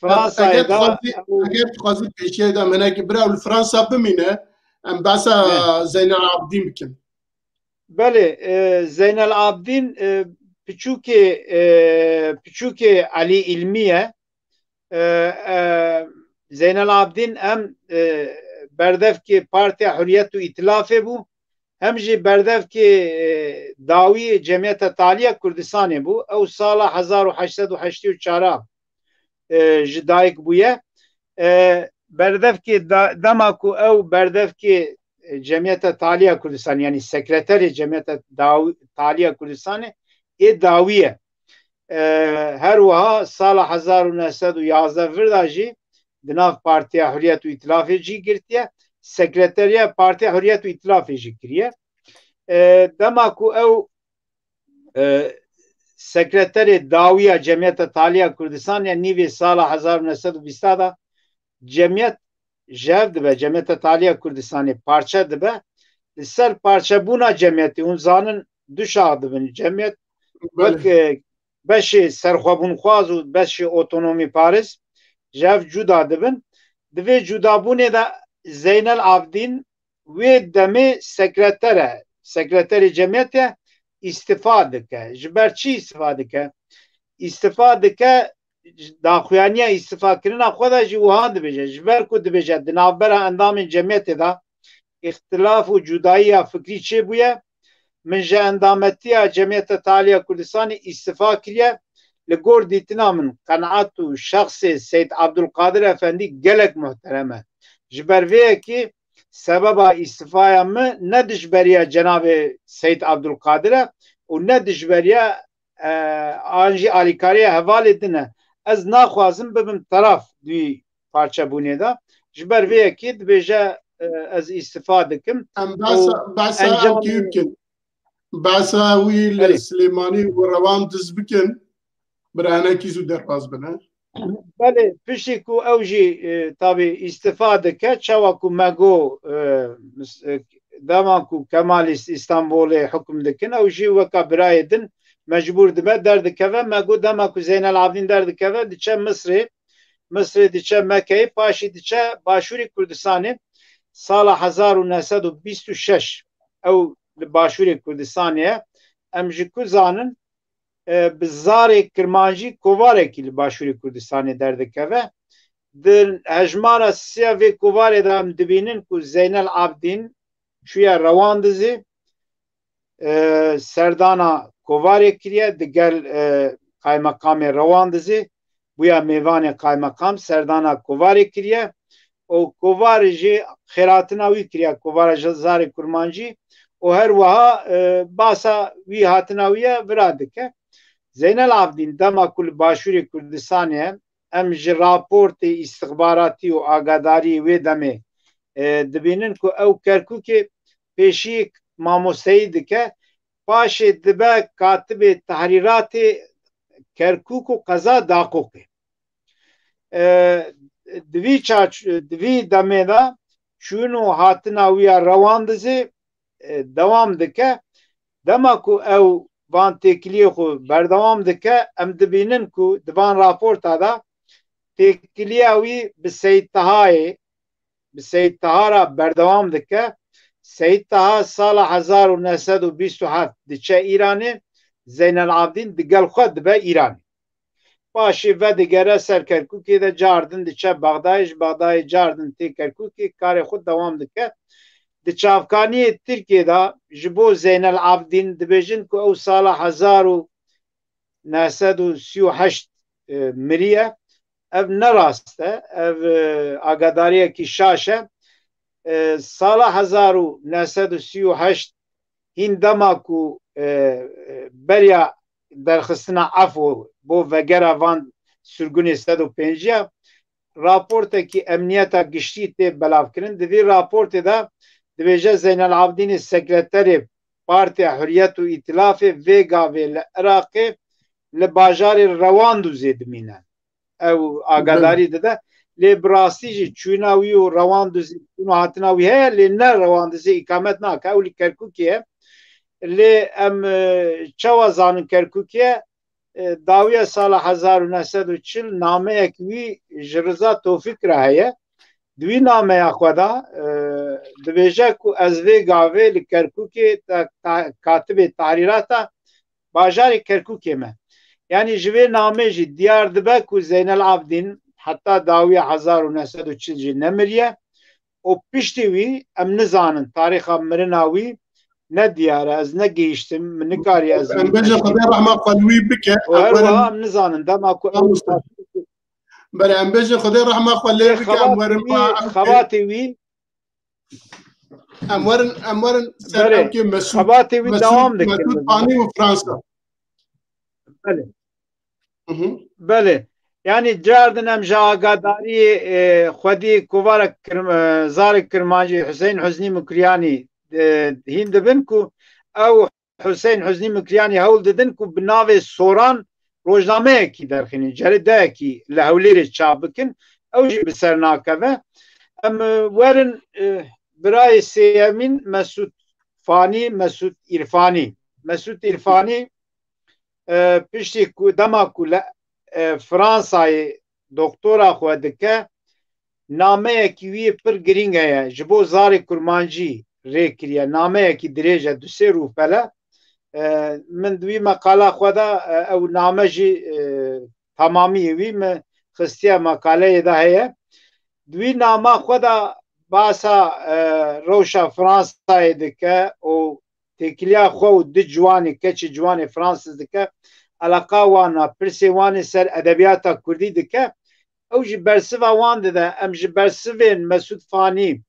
Fransayê Eger de dixwazî, ew eger dixwazî pêşiyê de minekî bira ew li Fransa bimîne, em behsa Evet. Zeynel Abidîn bikin. Belê, e, Zeynel Abidîn, e, piçûkê, e, piçûkê Elî Îlmî ye. E, e, Zeynel Abidîn hem, e, berdevkê Partiya Hurriyet û Îtilafê bû, hem jî berdevkê, e, dawiyê Cemiyeta Taliya Kurdistanê bû. Ew sala hezar û heşt sed û heştê û çar, e, ji dayik bûye. E, berdevkê da-, dema ku ew berdevkê, e, Cemiyeta Taliya Kurdistan, yanî sekreterê Cemiyeta Daw-, Taliya Kurdistanê ê dawî ye. E, her wiha sala hezar û neh sed û yazdeh vir de jî di nav Partiya Hurriyet û Îtilafê jî girtiye. Sekreteriya Partiya Hurriyet û Îtilafê jî kiriye. E, dema ku ew, e, sekreterê dawî ya Cemiyeta Taliya Kurdistan ya nîvê sala hezar û neh sed û bîst de cemiyet ji hev dibe, Cemiyeta Taliya Kurdistanê parçe dibe. Li ser parçebûna cemiyetê, hûn zanin du şax dibin. Cemiyet Belê. wek, e, beşê serxwebûnxwaz û beşê otonomîparêz ji hev cuda dibin. Di vê cudabûnê de Zeynel Abdîn wê demê sekreter e, sekreterê cemiyetê îstifa dike. Ji ber çi îstifa dike? îstifa dike, daxuyaniya îstifakirina xwe de jî wiha dibêje. Ji ber ku dibêje di navbera endamên cemiyetê de îxtilaf û cudayiya fikrî çêbûye, min ji endametiya Cemiyeta Tealiya Kurdistanê îstifa kiriye. Li gor dîtina min qenaet û şexsê Seyd Abdulkadir Efendî gelek muhterem e. Ji ber vê yekê sebeba îstifaya min ne dijberiya cenabê Seyd Abdulkadir e û ne dijberiya, e, an jî alîkariya hevalê din e. Ez naxwazim bibim teraf di wî parçebûnê de. Ji ber vê yekê dibêje, e, ez îstifa dikim. Em behsa, behsa encamê ew kî bikin. Behsa wî li Erê. Silêmanî û Rewandiz bikin. Bira hinekî zû derbas bine. Belê, piştî ku ew jî, e, tabî îstifa dike, çawa ku me got, e, mis-, e, dema ku Kemalîst Îstanbulê hukm dikin, ew jî weka birayê din mecbûr dibe, derdikeve. Me got dema ku Zeynel Abidîn derdikeve, diçe Misrê, Misrê diçe Mekeyê, paşî diçe Başûrê Kurdistanê. Sala hezar û neh sed û bîst û şeş ew li Başûrê Kurdistanê ye. Em ji ku zanin, e, bi zarê kirmancî kovarekî li Başûrê Kurdistanê derdikeve. Di hejmara siya vê kovarê de em dibînin ku Zeynel Abdîn çûye Rewandizê, e, serdana kovarê kiriye, digel, e, kaymeqamê Rewandizê bûya mêvanê kaymeqam, serdana kovarê kiriye. Û kovar jî xêratina wî kiriye, kovara ji zarê kurmancî û her wiha, e, basa wî hatina wî ye vira dike. Zeynel Abdîn dema ku li Başûrê Kurdistanê ye, em ji raportê îstixbaratî û agadariyê wê demê, e, dibînin ku ew Kerkûkê pêşiyek mamosteyî dike, paşê dibe katibê tehrîratê Kerkûk û qeza Daqûqê. E, di vî çaç-, di vî demê de çûn û hatina wî ya Rewandizê, e, dewam dike. Dema ku ew van têkiliyê xwe berdewam dike, em dibînin ku di van raporta de têkiliya wî bi Seyîd Tahayê, bi Seyîd Taha re berdewam dike. Seyîd Taha sala hezar û neh sed û bîst û heft diçe Îranê, Zeynel Abdîn digel xwe dibe Îranê. Paşê vedigere ser Kerkûkê de cardin diçe Bexdayê, ji Bexdayê cardin tê Kerkûkê, karê xwe dewam dike. Di çavkaniyê Tirkiyê de ji bo Zeynel Abdîn dibêjin ku ew sala hezar û neh sed û sî û heşt, e, miriye. Ev ne rast e. Ev, e, agadariyekî şaş e. E, sala hezar û neh sed û sî û heşt hîn dema ku, e, e, beriya derxistina efo bo vegera van sirgûnê sed û pêncî ya, raportekî emniyeta giştî tê belavkirin. Di vî raportê de dibêje Zeynel Abdînê sekreterê Partiya Hurriyet û Îtilafê vê gavê li Iraqê li bajarê Rewandûzê dimîne. Ew agadarî dide. Lê bi rastî jî çûna wî û Rewandûzê, çûn û hatina wî heye, lê ne Rewandûzê îkamet nake. Ew li Kerkûkê ye. Lê em, e, çawa zanin Kerkûkê ye? E, dawiya sala hezar û neh sed û çil nameyek wî ji Riza Tofîk re heye. Di wî nameya xwe de, e, dibêje ku ez vê gavê li Kerkûkê te-, ta-, katibê tehrîrata bajarê Kerkûkê me. Yanî ji vê namê jî diyar dibe ku Zeynel Abdîn heta dawiya hezar û neh sed û çil jî nemiriye û piştî wî em nizanin, tarîxa mirina wî ne diyar e, ez negihîştim, min nikariye ez Em bêjin Xwedê rehma xwe li wî bike. Û her wiha em nizanin dema ku Belê, em bêjin Xwedê rehma xwe lê bike, em werin xebatê wî, xebatê wî. Em werin, em werin ser Belê. Ewkê Mesûd, Xebatê wî Mesûd, dewam dikin. Mesûd Panî û Fransa. Belê. Hı hı. Belê. Yanî cardin em ji agadariyê, e, xwedî kovara Kirm-, e, zarê Kirmancî Huseyîn Huznî Mukriyanî, e, hîn dibin ku ew Huseyîn Huznî Mukriyanî hewl didin ku bi navê Soran rojnameyekî derxînin, cerideyekî li Hewlêrê çap bikin. Ew jî bi ser nakeve. Em, e, werin, e, birayê sêyemîn Mesûd Fanî, Mesûd Îrfanî. Mesûd Îrfanî, e, piştî ku dema ku li, e, Fransayê doktora xwe dike, nameyekî wî pir girîng heye, ji bo zarê kurmancî rê kiriye, nameyekî dirêj e, du sê rûpel e. E, min di wî meqala xwe de, e, ew name jî, e, temamiyê wî min xistiye, meqaleyê de heye. Di wî nama xwe de basa, e, rewşa Fransayê dike û têkiliya xwe û di ciwanê, keçê ciwanê Fransız dike, eleqa wan a, pirsê wan ê ser edebiyata kurdî dike. Ew jî bersiva wan dide. Em ji bersivên Mesûd Fanî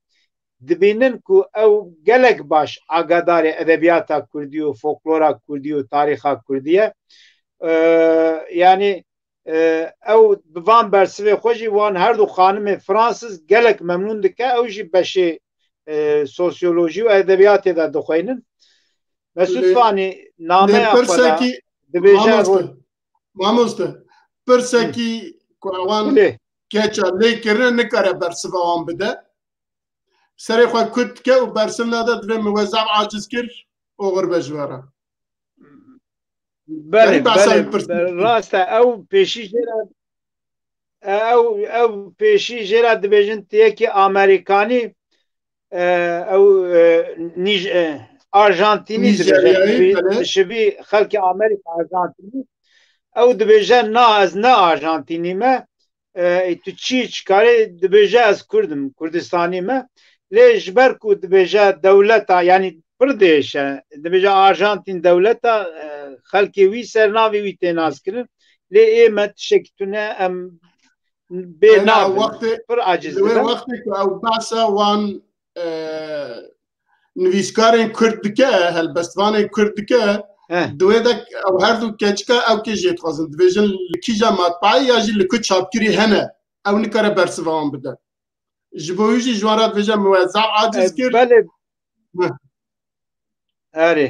dibînin ku ew gelek baş agadarê edebiyata kurdî û folklora kurdî û tarîxa kurdî ye. Ee, yanî, e, ew bi van bersivê xwe jî wan her du xanimê Fransız gelek memnûn dike. Ew jî beşê, e, sosyolojî û edebiyatê de dixweynin. Mesûd Lê- Fanî nameya xwe de dibêje mamoste, ro- mamoste, pirsekî ku ewan Lê. keça lê kirine nikare bersiva wan bide. Serê xwe kut dike û bersiv nade, divê min we zaf aciz kir, oxir be ji we re. Belê, Yanî behsa belê, wî pirsî. Rast e. Ew pêşî jê re, ew, ew pêşî jê re dibêjin tu yekî Amerîkanî, e, ew, e, Nîj-, e, Arjantînî dibêje. Nîjeryayî, Dibê-, belê. Dişibî xelkê Amerîka Arjantînî. Ew dibêje, na, ez ne Arjantînî me. E, tu çi, çi karê? Dibêje, ez Kurd im, Kurdistanî me. Lê ji ber ku dibêje dewleta, yanî pir diêşe, dibêje Arjantîn dewleta, e, xelkê wî ser navê wî tê naskirin. Lê ê me tiştekî tune em bê Ena nabin. wextê, Pir aciz li wê dibe. wextê ku ew behsa wan, e, nivîskarên Kurd dike, helbestvanên Kurd dike, Heh. di wê de ew her du keçika ew kê jê dixwazin. Dibêjin li kîja matbaayê ya jî li ku çapkirî hene, ew nikare bersiva wan bide. Ji bo wî jî ji wan re dibêje, min we zaf aciz E, kir. belê. Heh. Erê.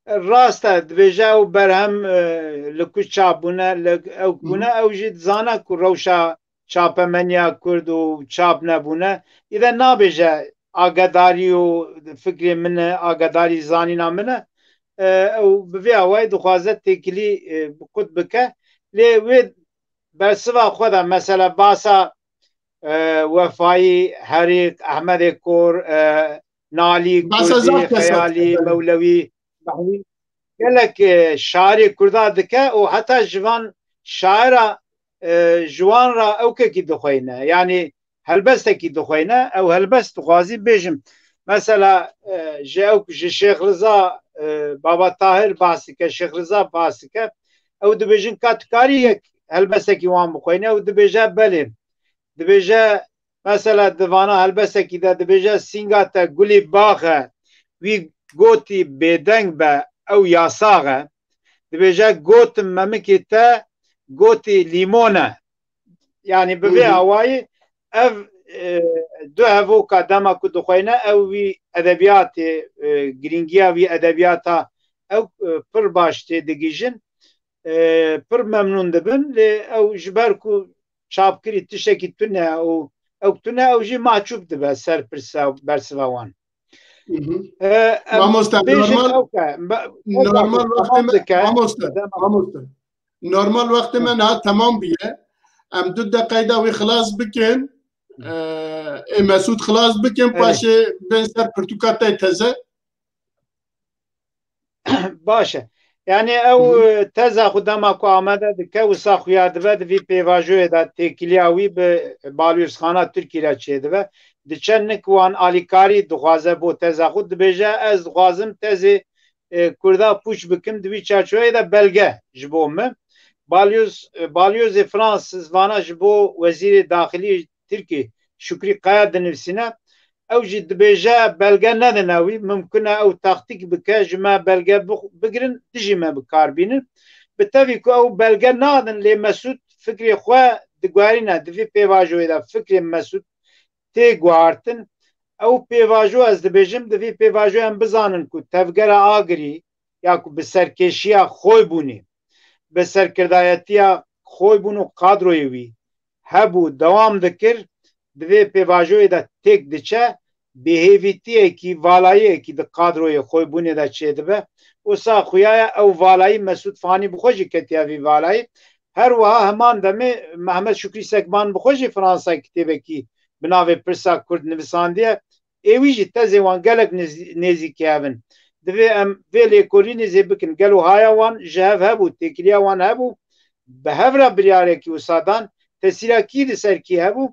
Rast e, dibêje ew berhem, e, li ku çap bûne, li ew bûne, Hı hı. ew jî dizane ku rewşa çapemeniya Kurd û çap nebûne. Îde nabêje agadarî û fikrê min e, agadarî zanîna min e. E, ew bi vê awayî dixwaze têkilî, e, bi qut bike. Lê wê bersiva xwe de mesela basa, e, Wefayî, Herîk, Ehmedê Kor, e, Nalî, Basa Kurdî, zaf kes Xeyalî, hatî. Mewlewî, Behlî. Gelek, e, şairê Kurda dike û heta ji van şaira, e, ji wan re ew kekî dixweyne. Yanî helbestekî dixweyne. Ew helbest dixwazî bêjim. Mesela, e, ji ew, ji Şêx Riza, e, Baba Tahir bahs dike, Şêx Riza bahs dike. Ew dibêjin ka tu karî yek helbestekî wan bixweyne. Ew dibêje belê. Dibêje, mesela di vana helbestekî de dibêje, sînga te gulî bax e, wî gotî bêdeng be, ew yasax e. Dibêje, gotim memikê te gotî lîmon e. Yanî bi vê Hı hı. awayî ev, e, du hevoka dema ku dixweyne, ew wî edebiyatê, e, girîngiya wî edebiyata ew, e, pir baş tê digihîjin, e, pir memnûn dibin. Lê ew ji ber ku çapkirî tiştekî tune û ew tune, ew jî mahcup dibe ser pirsa bersiva wan. Hı hı. E, em Mamoste, bêjin normal, ew ke, be-, ew normal ke wextê tamam me, dike. Mamoste, Tamam. Mamoste. Normal wextê me niha temam bûye. Em du deqeyda wî xilas bikin. Hı. E, ê Mesûd xilas bikin, Erê. paşê bên ser pirtûka te teze. Baş e. Yanî ew, Hı hı. e, teza xwe dema ku amade dike, wisa xuya dibe, di vî pêvajoyê de têkiliya wî bi Balyozxana Tirkî re çêdibe. Diçe nik wan alîkarî dixwaze bo teza xwe, dibêje, ez dixwazim tezê, e, Kurda pûç bikim, di wî çarçoveyê de belge ji bo min. Balyoz, e, Balyozê Fransız vana ji bo Wezîrê Daxilî Tirkî Şükrî Kaya dinivîsîne. Ew jî dibêje belge nedine wî, mimkun e ew taktîk bike, ji me belge bix-, bigirin, dijî me bi kar bînin. Bi tevî ku ew belge nadin, lê Mesûd fikrê xwe diguherîne, di vî pêvajoyê de fikrê Mesûd tê guhartin. Ew pêvajo, ez dibêjim, di vî pêvajoyê em bizanin ku tevgera Agirî ya ku bi serkêşiya Xoybûnê, bi serkirdayetiya Xoybûn û kadroyê wî hebû, dewam dikir, di vê pêvajoyê de têk diçe, bêhêvîtiyekî, valayiyekî di kadroyê Xoybûnê de çêdibe. Wisa xuya ye ew valayî Mesûd Fanî bi xwe jî ketiye vî valayî. Her wiha heman demê Mehmet Şükrî Sekban bi xwe jî Fransa kitêbekî bi navê Pirsa Kurd nivisandiye. Ê wî jî tezê wan gelek nêz-, nêzîkî hev in. Divê em vê lêkolînê zê bikin. Gelo haya wan ji hev hebû, têkiliya wan hebû, bi hev re biryarekî wisa dan, tesîra kî li ser kî hebû,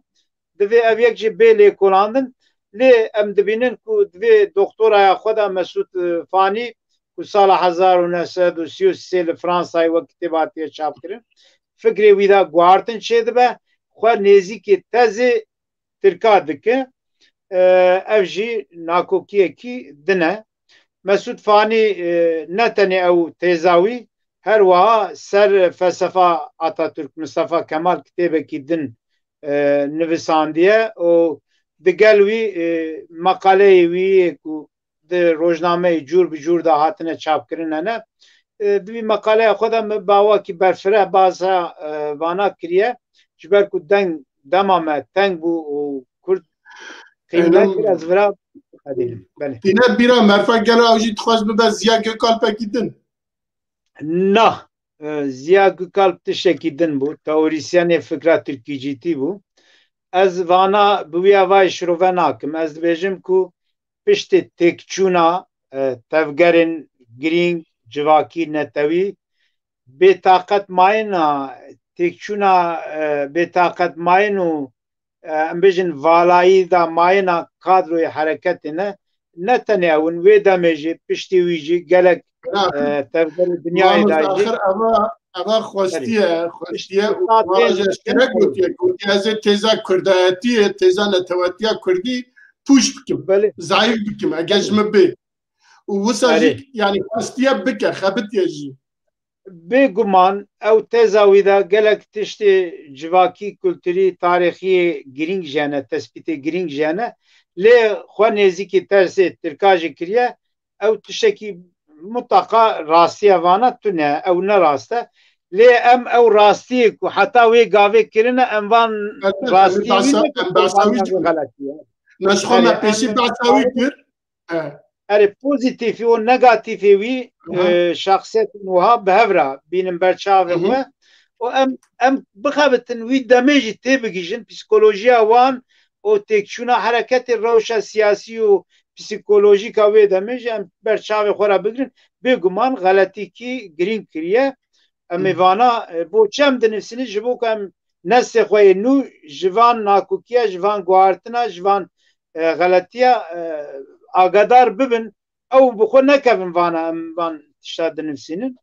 divê ev yek jî bê lêkolandin. Lê em dibînin ku divê doktoraya xwe de Mesûd, e, Fanî, ku sala hezar û neh sed û sî û sê li Fransayê wek kitêb hatiye çapkirin, fikrê wî de guhartin çêdibe, xwe nêzîkê tezê Tirka dike. E, ev jî nakokiyekî din e. Mesûd Fanî, e, ne tenê ew têza wî, her wiha ser felsefa Atatürk, Mustafa Kemal kitêbekî din, e, nivisandiye û digel wî, e, meqaleyê wî yê ku di rojnameyê cûr bi cûr de hatine çapkirin hene. E, di vî meqaleya xwe de min bi awakî berfireh baza, e, vana kiriye, ji ber ku deng, dema me teng bû û Kurd qîm Enim- nekir, ez vira qedînim. Belê. Tîne bîra merfa gelo ew jî dixwest bibe Ziya Gökalpekî din. Na, e, Ziya Gökalp tiştekî din bû. Teorîsyenê fikra tirkîcîtî bû. Ez vana bi wî avayî şirove nakim. Ez dibêjim ku piştî têkçûna, e, tevgerên girîng, civakî, netewî, bêtaqet mayîna, têkçûna, e, bêtaqet mayîn û, e, em bêjin valayî da mayîna kadroyê hereketê ne, ne tenê ew in, wê demê jî, piştî wî jî gelek, e, tevgerê dinyayê Mamoste, da jî. Axir eva, eva xwestiye, xwestiye û Îstisna wana tên jî eşkere gotiye, gotiye ez ê têza kurdayetiyê, têza netewetiya kurdî pûç bikim, Belê. zayîf bikim, eger ji min bê. Û wisa Erê. jî, yani xwestiye bike, xebitiye jî. Bêguman ew teza wî de gelek tiştê civakî, kulturî, tarîxiyê girîng jî hene, tespîtê girîng jî hene. Lê xwe nêzîkî tersê Tirka jî kiriye. Ew tiştekî mutlaka rastiye vana tune, ew ne rast e. Lê em ew rastiyê ku heta wê gavê kirine, em van Elbette, em rastiyê wî behsa, nekin, em behsa wî qurbaniyê dikin. Xeletî ye. Neşxwe me Erê, pêşî em behsa wî kir. E. Erê, pozîtîfî û negatîfê wî, Aha. e, şexsiyetên wiha bi hev re bînin ber çavê Hı hı. xwe û em, em bixebitin wî demê jî têbigihîjin psîkolojiya wan û têkçûna hereketê, rewşa siyasî û psîkolojîka wê demê jî em ber çavê xwe re bigirin. Bêguman xeletîkî girîng kiriye. Em ê Hı. vana, e, bo çi em dinivîsînin? Ji bo ku em neslê xwe yê nû ji van nakokiya, ji van guhartina, ji van, e, xeletiya, e, agadar bibin. Ew bi xwe nekevin vana em van tişta dinivîsînin.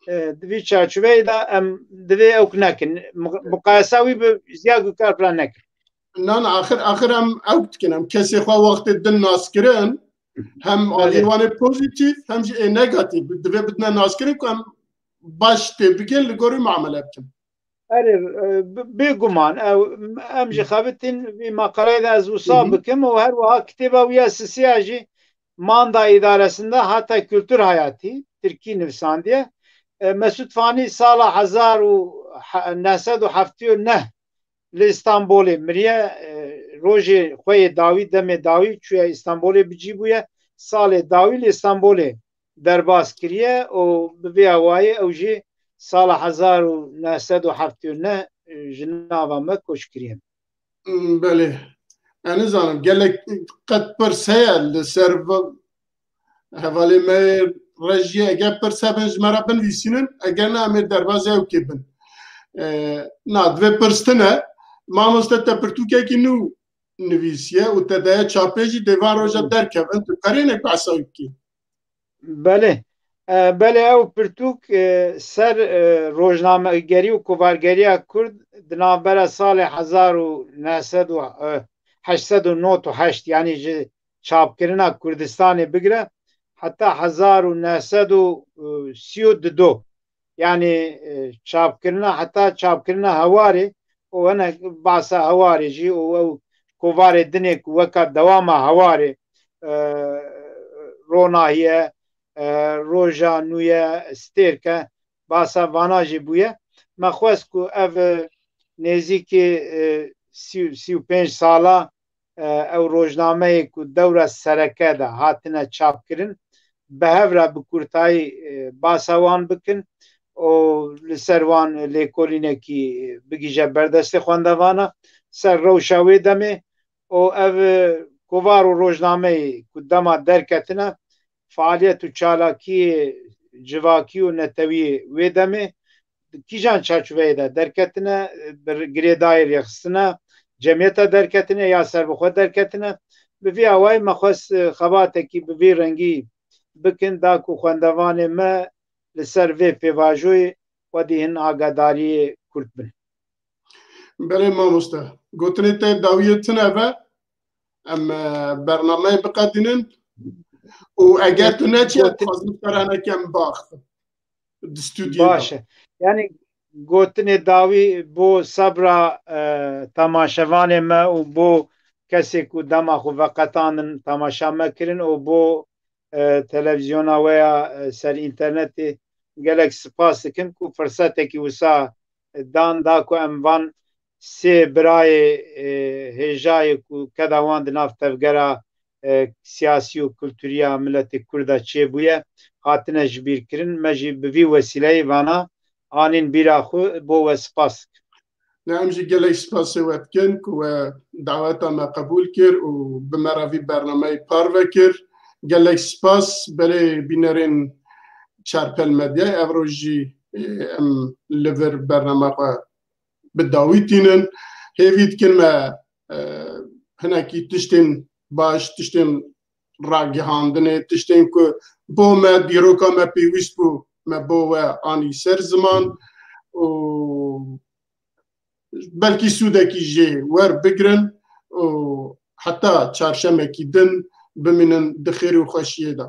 E, di vî çarçoveyê de em divê ewk nekin. Miq-, miqayesa wî bi Ziya Gökalp re nekin. Na, na, axir, axir em ewk dikin. Em kesê xwe wextê din naskirin, hem Belê. alî wan ê pozîtîf, hem jî ê negatîf. Divê bidine naskirin ku em baş tê bikin, li gorî muamele bikin. Erê, e, bi-, bêguman, ew, em jî xebitîn vî meqaleyê de ez wisa Hı hı. bikim û her wiha kitêba wî ya sisiya jî Manda îdaresinde hata kültür hayatî, tirkî nivisandiye. E, Mesûd Fanî sala hezar û neh sed û heftê û neh li Îstanbolê miriye. E, rojê xwe yê dawî, demê dawî çûye Îstanbolê bi cî bûye. Salê dawî li Îstanbolê derbas kiriye û bi vê awayî ew jî sala hezar û neh sed û heftê û neh ji nava me koç kiriye. Belê. Ez nizanim, gelek qet pirs heye li ser va-, hevalê me rejiyê, eger pirs hebin ji me re binivîsînin, eger ne em ê derbazê ew kê bin. E, na, divê pirs tune, mamoste te pirtûkekî nû nivîsiye û te daye çapê jî dê van roja Hmm. derkevin, tu perê ne behsa wî bikî. Belê. E, belê ew pirtûk, e, ser, e, rojnamegerî û kovargeriya Kurd di navbera salê hezar û neh sed û, e, heşt sed û nod û heşt, yanî ji çapkirina Kurdistanê bigire heta hezar û neh sed û sî û du, yanî, e, çapkirina, heta çapkirina Hewarê û hinek behsa Hewarê jî û ew kovarê dinê ku weka dewama Hewarê, e, Ronahiye, e, Roja Nû ye, Stêrk e, behsa vana jî bûye. Me xwest ku ev, e, nêzîkî, e, sî, sî û pênc sala, e, ew rojnameyê ku dewra sereke de hatine çapkirin, bi hev re bi kurtayî, e, basa wan bikin û li ser wan lêkolînekî bigihîje ber destê xwendevana ser rewşa wê demê û ev, e, kovar û rojnameyê ku dema derketine, faaliyet û çalakiyê civakî û netewî wê demê kîjan çarçoveyê de derketine, bi girêdayî rêxistine, cemiyeta derketine ya serbixwe derketine. Bi vî awayî me xwest, e, xebatekî bi vî rengî bikin, da ku xwendevanê me li ser vê pêvajoyê xwedî hin agadariyê kurt bin. Belê mamoste. Gotinê te dawiyê tune ve, em, e, bernameyê biqedînin û eger tu neçî, ez dixwazim te re nekem baxivim. Di stûdyoyê de. Baş e. Yanî gotinê dawî bo sebra, e, temaşevanê me û bo kesê ku dema xwe veqetandin temaşa me kirin û bo, e, televîzyona we ya, e, ser înternetê gelek spas dikim ku firsetekî wisa dan da ku em van sê birayê, e, hêjayê ku keda wan di nav tevgera, e, siyasî û kulturî ya miletê Kurd de çêbûye, hatine ji bîr kirin. Me jî bi vî wesîleyê vana anîn bîra xwe, bo we spas dikim. Ne, em jî gelek spasê we dikin ku we daweta me qebûl kir û bi me re vî bernameyê parve kir. Gelek spas belê bînerên Çarpel Medyayê. Ev roj jî, e, em li vir bernama xwe bi dawî tînin. Hêvî dikin me, e, hinekî tiştên baş, tiştên ragihandinê, tiştên ku bo me, dîroka me pêwîst bû, me bo we anî ser ziman û belkî sûdekî jê werbigirin û heta çarşemekî din bimînin di xêr û xweşiyê de.